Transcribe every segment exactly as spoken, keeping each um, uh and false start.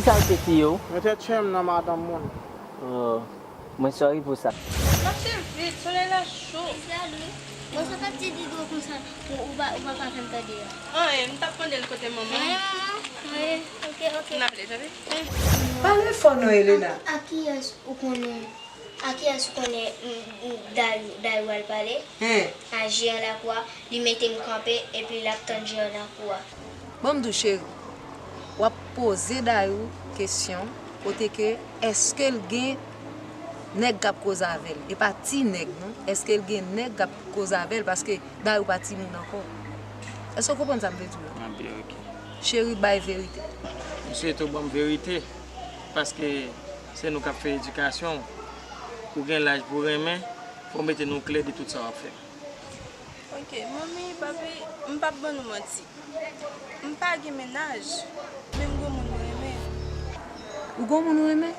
Sa l te tiye w? Mete tchenm nan madanm moun. Oh, mwen sòri pou sa. Mache vit, solèy la cho. Li sal wi. Bon, sa t ap ti Didwo konsa, ou, ou pa, ou pa ka fè m tande a. Anyen, m t ap mande l kote manman. Anyen, manman. Anyen, ok, ok. N ap ale, tande. Pale fò non, Elena. A, a kiyès ou konnen, a kiyès ou konnen, m, m, Dayou, Dayou al pale? Hen. A jeran lakou a, li mete m kanpe, epi l ap tann jeran lakou a. Ban m di w, cheri, w ap poze Dayou kesyon, kote ke èske l gen nèg k ap koze avè l? E pa ti nèg, non. Èske l gen nèg k ap koze avè l? Paske Dayou pa timoun ankò. Èske w konprann sa m vle di w la? Anpil, ok. Cheri, bay verite. M swete w ban m verite, paske se nou k ap fè edikasyon w. Ou gen laj pou renmen, fò w mete nou klè de tout sa w ap fè. Ok, manmi, papi, m p ap ban nou manti. M pa gen mennaj, men m gon moun mwen renmen. Ou gon moun ou renmen?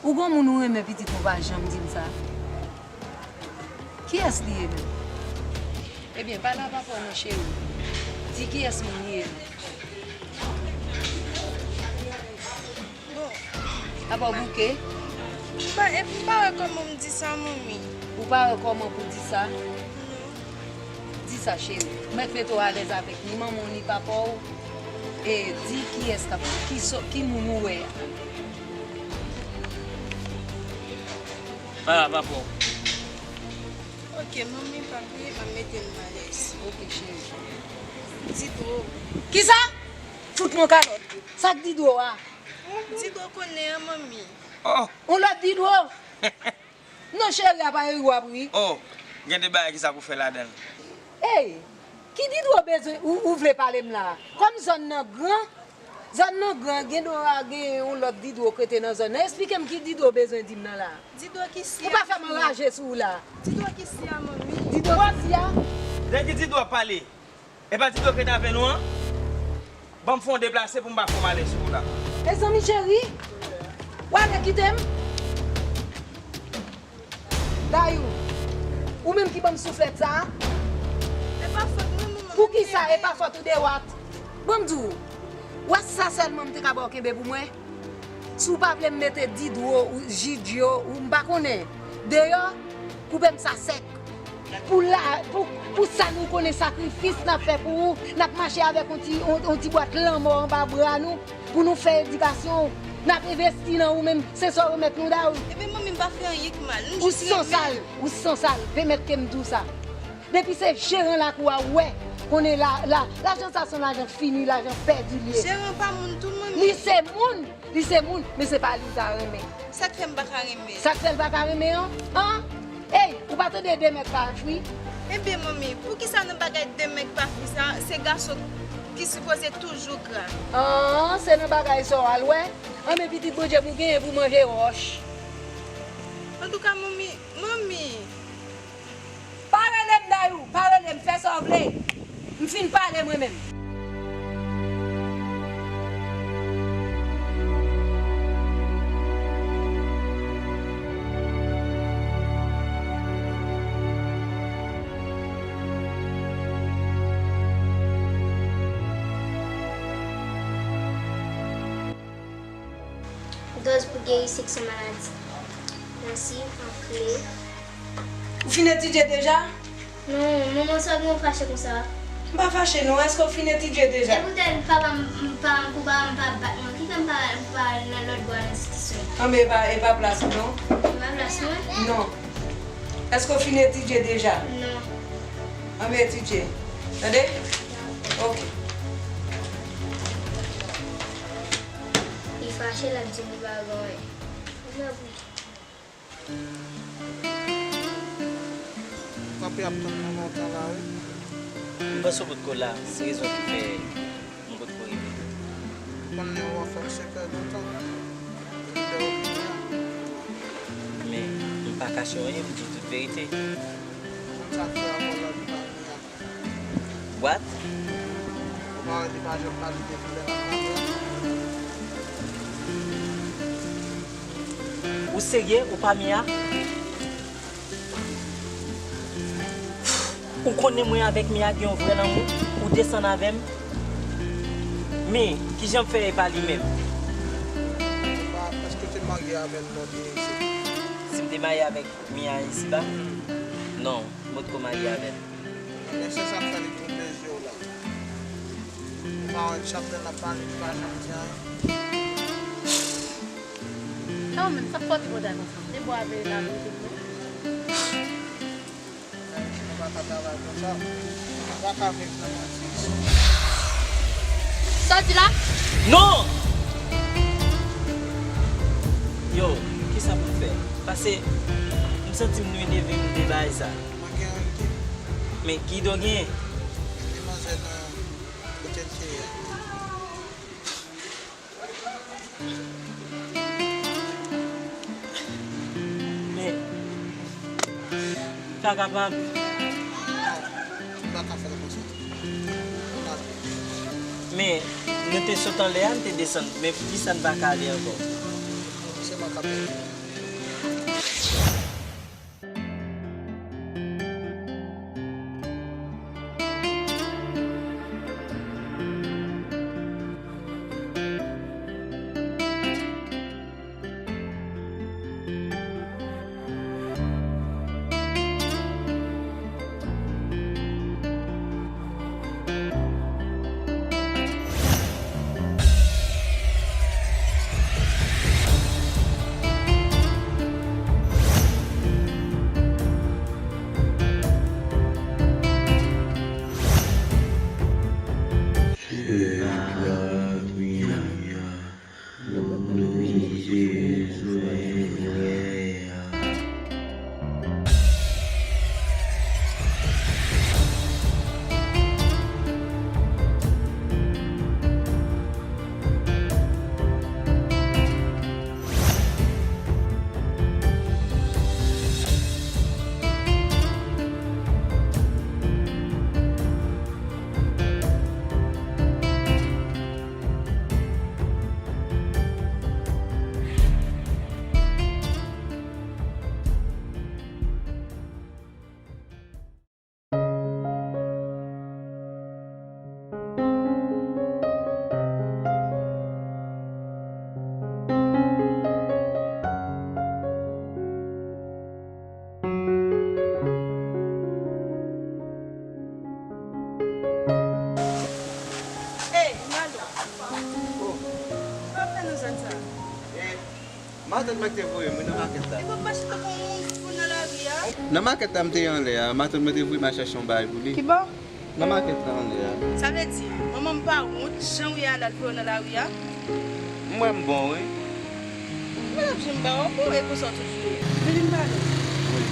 Ou gon moun ou renmen, pitit ou pa janm di m sa. Kiyès li ye menm? Ebyen, pale a papa w non, cheri. Di kiyès moun li ye menm. Bon. Apa w bouke? M pa, e, m pa wè kòman m di sa, manmi. Ou pa wè kòman pou di sa? Non. Di sa, cheri. Ou mèt mete w alèz avèk ni manman w, ni papa w. E di kiyès k ap, ki sò, ki moun ou wè a. Pale a papa w. Ok, manmi, papi, m ap mete nou alèz. Ok, cheri. Didwo. Kisa? Fout mwen kalòt. Sa k Didwo a? Didwo konnen an, manmi. Oh! On lòt Didwo? Non, cheri, apa ri w ap ri? Oh, gen de bagay ki sa pou fè ladan l. Ey, ki Didwo bezwen ou, ou vle pale m la? Kòm zòn nan gran, zòn nan gran, gen dwa gen yon lòt Didwo k rete nan zòn nan. Esplike m ki Didwo bezwen di m nan la. Didwo ki si a. Ou pa fè m anraje sou ou la. Didwo ki si a, manmi. Didwo ki si a? De ki Didwo ap pale? E pa Didwo k rete avè nou an? Ban m fè yon deplase pou m pa fè w malè sou ou la. Mezanmi cheri, w ale kite m. Dayou, ou menm ki ban m souflèt sa a? E pa fòt mwen, manman. Poukisa e pa fòt ou de wat? Ban m di w, w wè sa sèlman m te ka ba w kenbe pou mwen? Si w pa vle m mete Didwo, ou Jidyo, ou m pa konnen, deyò, koupe m sa sèk. Pou la, pou, pou sa nou konnen sakrifis n ap fè pou ou, n ap mache avèk yon ti, yon, yon ti bwat lanmò anba bra nou, pou nou fè edikasyon w. N ap envesti nan ou menm, se sa w remèt nou, Dayou. Ebyen, manmi, m pa fè anyen k mal. M jis renmen. Ou sansal, ou sansal. Pèmèt ke m di w sa. Depi se jeran lakou a, ou wè, konnen la, la, lajan sa se yon lajan fini, lajan pèdi li ye. Jeran pa moun tou, manmi. Li se moun, li se moun, men se pa li w ta renmen. Sa k fè m pa ka renmen? Sa k fè l pa ka renmen an? An? Ey, ou pa tande de mèg pa fri? Ebyen, manmi, poukisa nan bagay de mèg pa fri sa, se gason ki sipoze toujou gra? An, se nan bagay sa w al wè? An, men pitit Bondye pou genyen pou manje wòch. Antouka, manmi, manmi. Pa rele m Dayou, pa rele m, fè sa w vle. M fin pale mwen menm. Dòz pou geri seksyon maladi. Mèsi, anpil. Ou fin etidye deja? Non, manman, sa w gen w fache konsa? M pa fache non, èske w fin etidye deja? E poutèt papa m, m pa, pou papa m pa bat mwen, ki fè m pa, m pa nan lòt bò a nan enstitisyon? Anben, e pa, e pa plas ou non. E pa plas mwen? Non. Èske w fin etidye deja? Non. Anben etidye. Tande? Ok. Li fache, l ap di m li pa gen anyen. Kanpe ap tann nou lontan la wi. M panse w potko la, se rezon ki fè m potko rive. Ou konn lè w ap fè m senkè lontan. Men, m pa kache w anyen, m di w tout verite. Konn sa k fè rapò la li pa vle a. What? Ou pa wè li pa janm pale depi lè l ap pale a? Ou serye? Ou pa Mia? Ou konnen mwen avèk Mia gen yon vrè lanmou? Ou desann avè m? Men, kijan w fè e pa li menm? Ou pa, èske w te marye avè l lè w te isit? Si m te marye avèk Mia isiba? Non, m potko marye avè l. Men se sa k fè li twonpe je w la. Ou pa wè l chak lè l ap pale, li pa janm di anyen. Sa w menm, sa k fè w te pòte konsa? Te bwave la nou tout non. Ayisyen pa ka travay konsa. Nou pa ka viv nan manti isit. Sa w di la? Non! Yo, kisa pou m fè? Pase, m santi m nwi neve m de bagay sa. Mwen gen yon ide. Men ki ide w genyen? Mete manzè nan kote l te ye a. Men, m pa kapab. Non, m pa ka fè l konsa. Ann ale. Men, nou te sot anlè a, n te desann. Men poukisa n pa ka ale ankò? Se mwen k ap peye. Ey, Malo. Oh. Sa w ap fè nan zòn sa a? Eh, matant mwen te voye m wi nan makèt la. Epi w ap mache tankou yon moun fou nan lari a. Nan makèt la m te ye anlè a, matant mwen te voye m al chèche yon bagay pou li. Kibò? Nan makèt la anlè a. Sa vle di, manman m pa wont, jan w ye a la, l voye w nan lari a? M wè m bon, wi. Mwen ap janm ba w bon e konsa w toujou ye. Vini m pale w. Wi.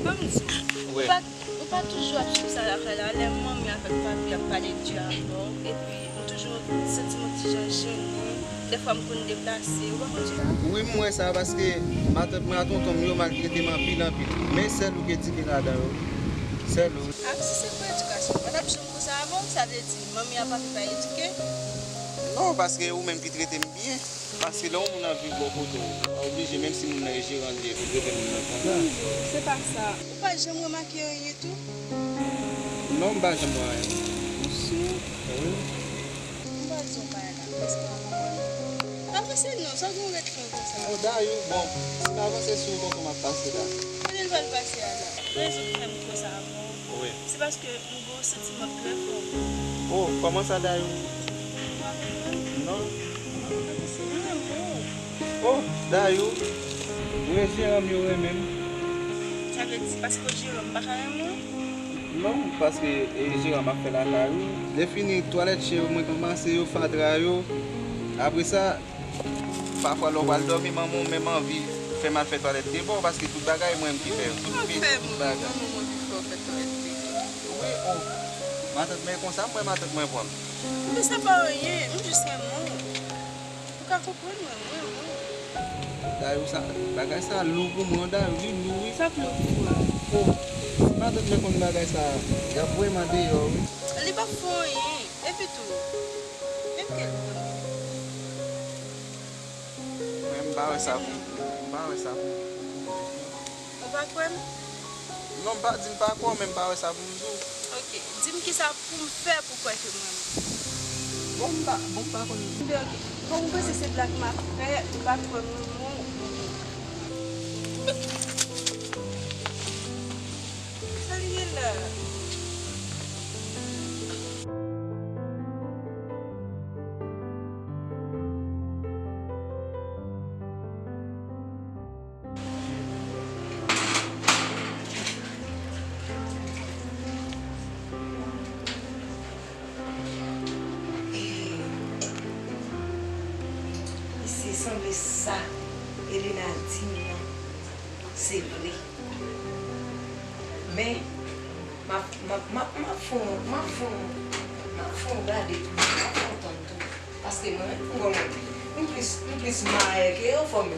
Ban m di w, wi. Ou pa, ou pa toujou ap swiv sa lakay la, lè manmi avèk papi ap pale de avè w, epi m toujou santi m yon ti jan jennen, dèfwa m konn deplase, ou pa konn sa? Wi, m wè sa, paske matant mwen ak tonton m yo maltrete m anpil, anpil. Men sèl ou ki edike ladan yo. Sèl ou. Ap si se pou edikasyon, pa t ap janm konsa avè w, sa vle di manmi ak papi pa edike? Non, paske ou menm ki trete m byen. Paske lè yon moun ap viv bò kote w, ou pa oblije, menm si moun nan e jeran l ye, pou trete moun nan konsa. Toujou, se pa sa. Ou pa janm remake anyen tou? Non, m pa janm wè anyen. Ou si? Wi. M pral di w yon bagay la. Èske w ap konprann? Pa prese non, sa w gen w ret fè w konsa? O, dayou, bon, si m avanse sou ou, tonton m ap pase la. Kote l pral pase a la? Rezon ki fè m konsa avè w, wi, se paske m gen yon santiman trè fò pou ou. O, kòman sa, dayou? Ou pa konprann? Non. Paske m renmen w. O, dayou, mwen jeran m yo renmen m. Sa vle di, paske w jeran m, m pa ka renmen w? Non, paske, e, jeran m ap fè lakay ou. Lè fini, twalèt chen yo, mwen k ranmase yo, fatra yo. Apre sa, pafwa, lè w pral dòmi, manman w menm anvi fè m al fè twalèt debò, paske tout bagay mwen menm ki fè yo. Tout peti, tout bagay. Manman w anvi fè w fè twalèt debò? Wi, o. Matant mwen konsa, m wè matant mwen pran m. Men sa pa anyen, m jis renmen w. Ou ka konprann mwen, mwen, mwen. Dayou, sa, bagay sa lou pou mwen, dayou, li lou, wi. Sa k lou pou ou a? O, si matant mwen konn bagay sa, y ap voye m andeyò, wi. Li p ap fè w anyen. Epi tou, menm ke l konn. Mwen, m pa wè sa pou, m pa wè sa pou. Ou pa kwè m? Non, m pa di m pa kwè w, men m pa wè sa pou m di w. Oke, di m kisa pou m fè pou w kwè ke m renmen w. Bon, m pa, bon, m pa konn. Bon, ou panse se blag m ap fè, ou pa t wè moun, moun. Sa l ye la? Mesye, sanble sa Elena di m nan, se vre. Men, m ap, m ap, m ap, m ap fè yon, m ap fè yon, m ap fè yon gade tou, m ap fè yon tann tou. Paske mwen menm, m gon, m plis, m plis mayè ke yo, fò m di.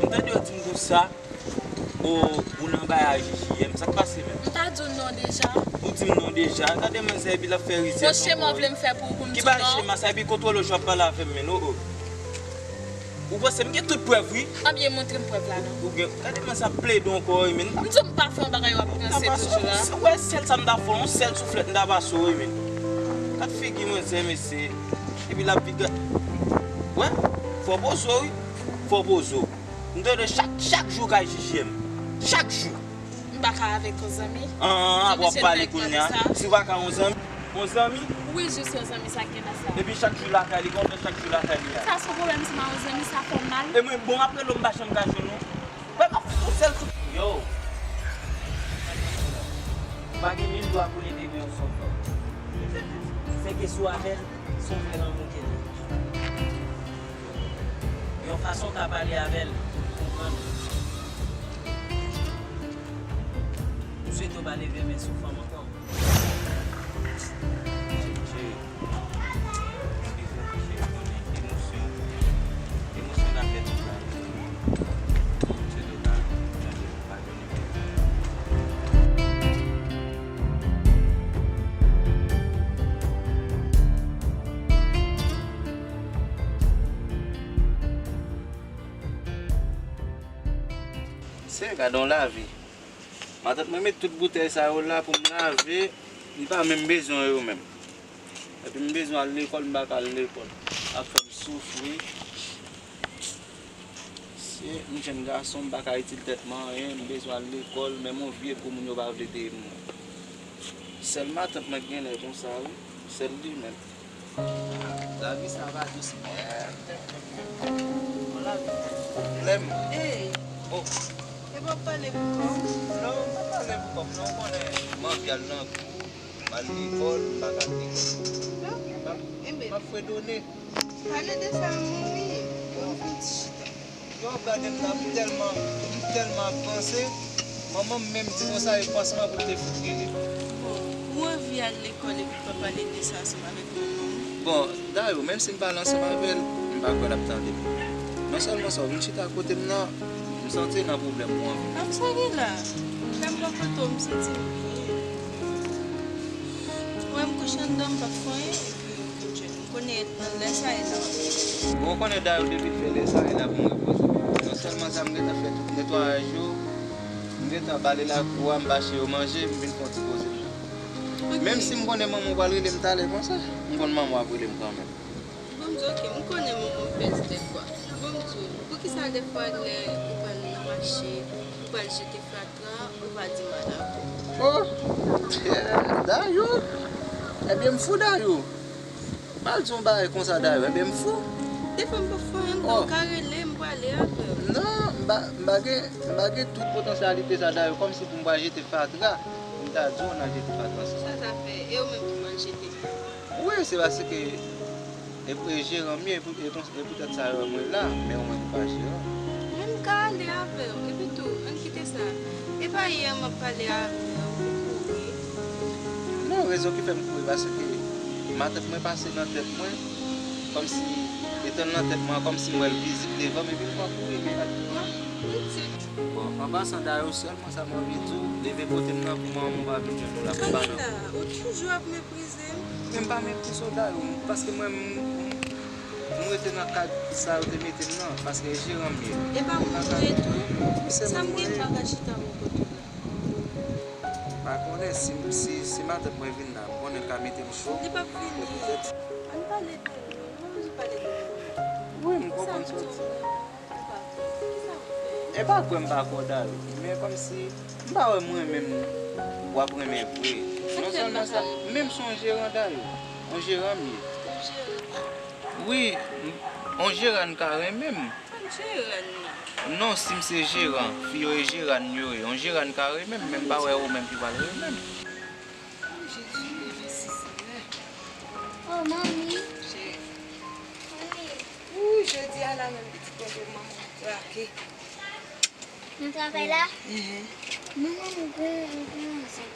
M tande yo di m konsa, o, ou nan bagay a J J M, sa k pase menm? M ta di w non deja. Ou di m non deja, gade manzè epi l ap fè rizyèz ankò. Monchè, m ap vle m fè pou ou pou m di w non. Ki bagay chema sa, epi kontwole w, jan w ap pale avè m, men, o, o. Ou panse m gen tout prèv, wi. Anbyen, montre m prèv la, non. Ou gen, gade manzè ap plede ankò, wi, men. M di w m pa fè yon bagay, w ap ranse toujou la. Ou wè sèl sa m ta fè w, yon sèl souflèt m ta pase w, wi, men. Gad figi manzè, mesye. Epi l ap vin gad. Wè, fò poze w, wi. Fò poze w. M tande chak, chak jou kay J J M. Chak jou. M pa ka avèk yon zanmi. An, an, w ap pale kounye a. Si w pa ka yon zanmi, yon zanmi? Wi, jis yon zanmi, sa k gen nan sa. Epi chak jou lakay li, kòman fè chak jou lakay li a? Sa se yon pwoblèm, se pa yon zanmi, sa fè m mal. E mwen, bon, m ap rele w, m pa janm ka jwenn ou. Wè, m ap fè yon sèl kou. Yo. Ou pa gen mil dwa pou leve men w sou yon fanm. Se ke sou apèl, se yon vrè lanmou ke l ye. Yon fason w ka pale avè l, konprann. M swete w pa leve men sou fanm ankò. Cheri, cheri, eskize m, cheri, konnen emosyon, emosyon ka fè tout bagay. M swete w pa chanje. Sè, gade yon lavi. Matant mwen met tout boutèy sa yo la pou m lave, m pa menm bezwen yo menm. Epi m bezwen al lekòl, m pa ka al lekòl. Ap fè m soufri. Se, m jenn gason, m pa ka itil tèt mwen anyen, m bezwen al lekòl, menm yon vye gwo moun yo pa vle peye pou mwen. Sèl matant mwen ki genlè konsa, wi. Sèl li menm. Lavi sa pa dous, men. Bon, lavi. Pwoblèm. Ey! Oh! E pa pale pou kò w? Non, m pa pale pou kò m, non, ou konnen. M anvi al nan kou. M al lekòl, m pa ka al lekòl. M ap, m ap fredone. Pale de sa, manmi. Ban m fè yon ti chita. Yo, gade m la, m tèlman, m tèlman ap panse. Manman m menm di konsa, e pansman pou l te fout rele. Bon, ou anvi al lekòl epi w pa pale de sa ansanm avèk manman w? Bon, Dayou, menm si m pale ansanm avè l, m pa kwè l ap tande. Non sèlman sa, ou vin chita kote m nan, m santi nan pwoblèm ou anvi. Ap sa gen la? Lè m bò kote w, m santi m byen. Ou wè m kouche anndan, m p ap fè anyen, epi m konnen lè sa e la w ap vini. Bon, ou konnen Dayou depi l fè lè sa e la pou m repoze. Non sèlman sa, m gentan fè tout netwayaj yo, m gentan bale lakou a, m bache yo manje, m vin fè yon ti poze m nan. Ok. Menm si m konnen manman w pral rele m talè konsa, m konn manman w ap rele m kanmenm. Bon, m di, ok, m konnen manman w pèdi tèt, kwa. Bon, m di w, poukisa dèfwa lè ou pral nan mache, ou pral jete fatra, ou pa di m a la? Oh! Dayou! Ebyen, m fou, Dayou! M al di yon bagay konsa, Dayou, ebyen, m fou! Dèfwa m pa fou anyen, m ka rele, m prale avè w. Non, m pa, m pa gen, m pa gen tout potansyalite sa, Dayou, kòmsi pou m pral jete fatra, pou m ta di w n al jete fatra ansanm. Sa sa fè? E ou menm ki pral jete? Wi, se paske e, e jeran m ye, e pou, e pou, e poutèt sa yo wè mwen la, men ou menm ou pa jeran. Men m ka ale avè w, epi tou, ann kite sa. E pa yè m ap pale avè w, ou kouri. Non, rezon ki fè m kouri, paske matant mwen pase nan tèt mwen, kòmsi, etan l nan tèt mwen, kòmsi m wè l vizib devan m, epi m pran kouri, men pa di mwen. Bon, an pasan, Dayou, sèlman sa m anvi di w, leve pote m nan pou manman w pa vin jwenn ou la, pou pa nan. Ou toujou ap meprize m. Men m pa meprize w, Dayou, paske mwen, m, m, m rete nan kad sa yo te mete m nan, paske e jeran m ye. E pa moun ou ye tou? Sa m gen m pa ka chita bò kote w la. Pa konnen si, si, si matant mwen vin la, m konnen l ka mete m cho. Li p ap vini. Ann pale de nou, nou pa bezwen pale de nou. Wi, m konprann sa w di. E pa kwè m pa kwè w Dayou, men kòmsi m pa wè mwen menm w ap renmen vre. Non sèlman sa, men m se yon jeran Dayou. Yon jeran m ye. Wi, m- yon jeran ka renmen m. Non, si m se jeran, fi yo e jeran yo ye. Yon jeran ka renmen m, men m pa wè ou menm ki pral renmen m. Oh, manmi. Cheri. Manmi. Ooh, jodi a la menm pitit mwen jwe manman trake. Nan travay la? Mhm. Manman, mwen gen, mwen gen yon zèk.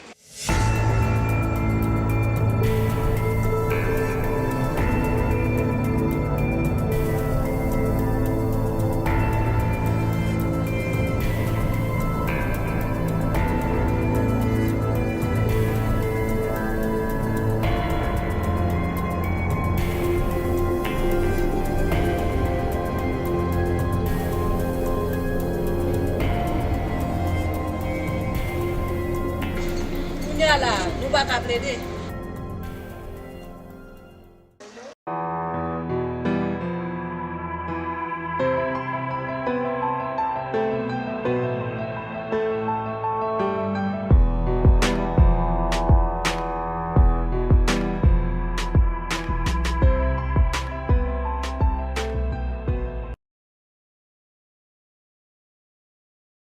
Kounye a la, nou pa ka plede.